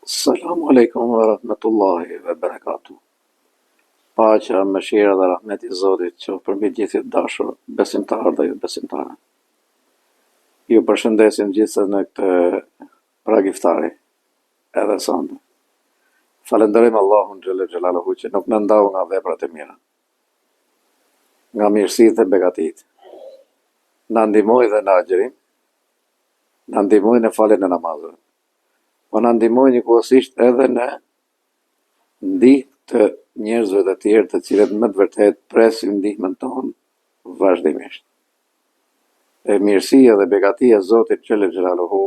Selamu alejkum ve rahmetullahi ve berekatuh. Paqja, mëshira dhe rahmeti i Zotit qoftë përmbi gjithë ju të dashur, besimtarë dhe jo besimtarë. Ju përshëndesim gjithë në këtë prag iftari, edhe sonte. Falënderojmë Allahun xhele xhelaluhu që nuk na ndau nga veprat e mira, nga mirësitë dhe begatitë. Na ndihmoi dhe në agjërim, na ndihmoi në faljen e namazeve. Po na ndihmoi njëkohësisht edhe në ndihmë të njerëzve të tjerë të cilët me të vërtetë presin ndihmën tonë vazhdimisht. E mirësia dhe begatia e Zotit xhele xhelaluhu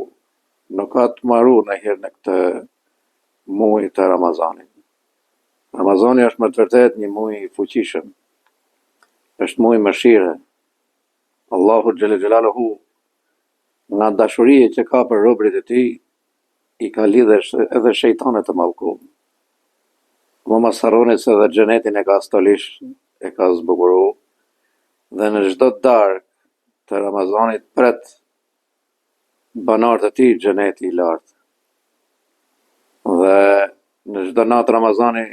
nuk ka të maru ndonjëherë në këtë muaj të Ramazanit. Ramazani është me të vërtetë një muaj i fuqishëm. Është muaj mëshire. Allahu xhele xhelaluhu Nga dashuria që ka për robërit e tij, i ka lidhë edhe shejtanët e mallkum. Mo mos harroni se edhe xhenetin e ka stolish, e ka zbukuru dhe në çdo darkë të Ramazanit pret banorët e tij xheneti i lartë. Dhe në çdo natë Ramazani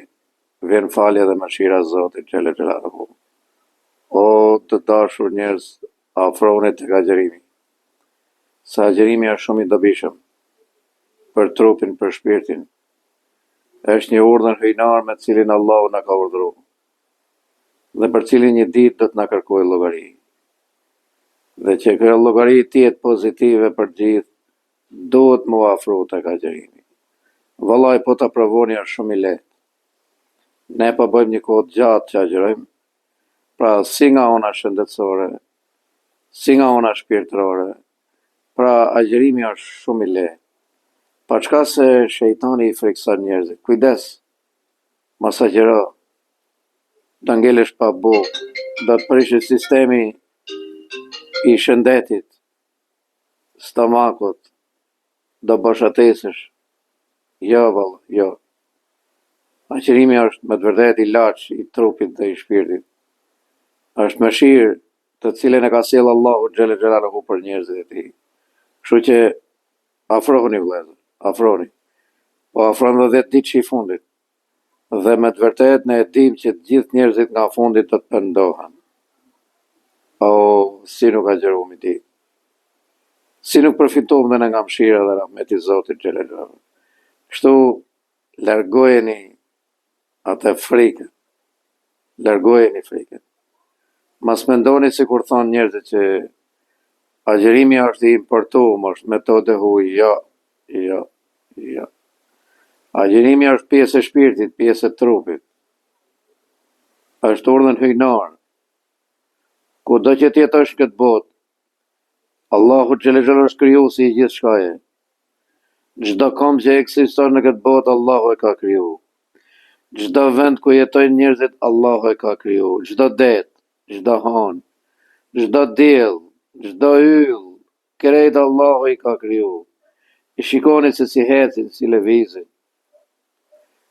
vjen falja dhe mëshira e Zotit xhele xhelaluhu. O të dashur njerëz, Afrohuni tek agjërimi, se agjërimi është shumë i dobishëm për trupin, për shpirtin. Është një urdhër hyjnor me të cilin Allahu na ka urdhëru dhe për të cilin një ditë do të na kërkojë llogari. Dhe që kjo llogari të jetë pozitive për të gjithë, duhet m'u afru tek agjërimi. Vallai po ta provoni është shumë i lehtë. Ne po bëjmë një kohë të gjatë që agjërojmë, Pra si nga ona shëndetësore, si nga ona shpirtërore, pra agjërimi është shumë i lehtë. Paçka se shejtani i frikëson njerëzit, kujdes, mos agjëro, do ngelesh pa bukë, do të prishet sistemi i shëndetit, stomakut, do boshatisësh. Jo valla, jo. Agjërimi është me të vërtetë ilaç i trupit dhe i shpirtit. Është mëshirë të cilën e ka sjellë Allahu xhele xhelaluhu për njerëzit e tij. Kështu që afrohuni vëllezër, afrohuni. Po afron dhe 10 ditëshi i fundit. Dhe me të vërtetë ne e dimë që të gjithë njerëzit nga fundi do të pendohen. O, si nuk agjëruam një ditë. Si nuk përfituam dhe ne nga mëshira dhe rahmeti i Zotit xhele xhelaluhu. Kështu largojeni atë frikën. Largojeni frikën. Mos mendoni sikur thonë njerëzit që agjërimi është i importum, është metodë e huaj. Jo, jo, jo. Agjërimi është pjesë e shpirtit, pjesë e trupit. Është urdhën hyjnor. Kudo që të jetosh në këtë botë, Allahu xhele xhelaluhu është krijuesi i gjithçkaje. Çdo komb që ekziston në këtë botë Allahu e ka kriju. Çdo vend ku jetojnë njerëzit Allahu e ka kriju. Çdo det, çdo hanë, çdo diell, çdo yll, krejt Allahu i ka kriju. I shikoni se si ecin, si lëvizin.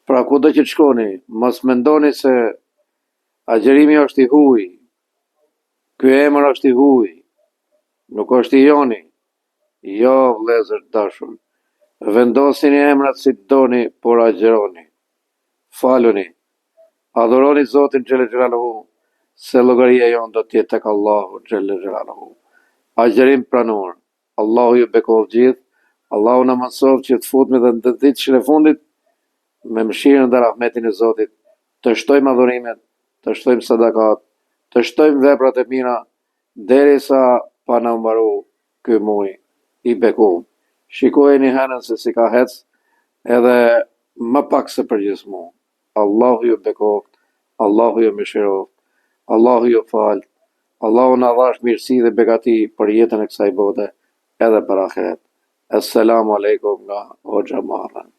Pra kudo që të shkoni, mos mendoni se agjërimi është i huaj. Ky emër është i huaj. Nuk është i joni. Jo, vëllezër të dashur. Vendosini emrat si të doni, por agjëroni. Faluni. Adhuroni Zotin xhele xhelaluhu, se llogaria jonë do të jetë tek Allahu xhele xhelaluhu. Agjërim pranuar. Allahu ju bekoftë gjithë, Allahu na mundësoftë që të futemi dhe në ditëshin e fundit me mëshirën dhe rahmetin e Zotit, të shtojmë adhurimet, të shtojmë sadakat, të shtojmë veprat e mira derisa pa na u mbaru ky muaj i bekum. Shikojeni hënën se si ka hec edhe më pak se përgjysmu. Allahu ju bekoftë, Allahu ju mëshiroftë, Allahu ju faltë, Allahu na dhashtë mirësi dhe begati për jetën e kësaj bote edhe për ahiret. Esselamu alejkum nga Hoxha Muharrem.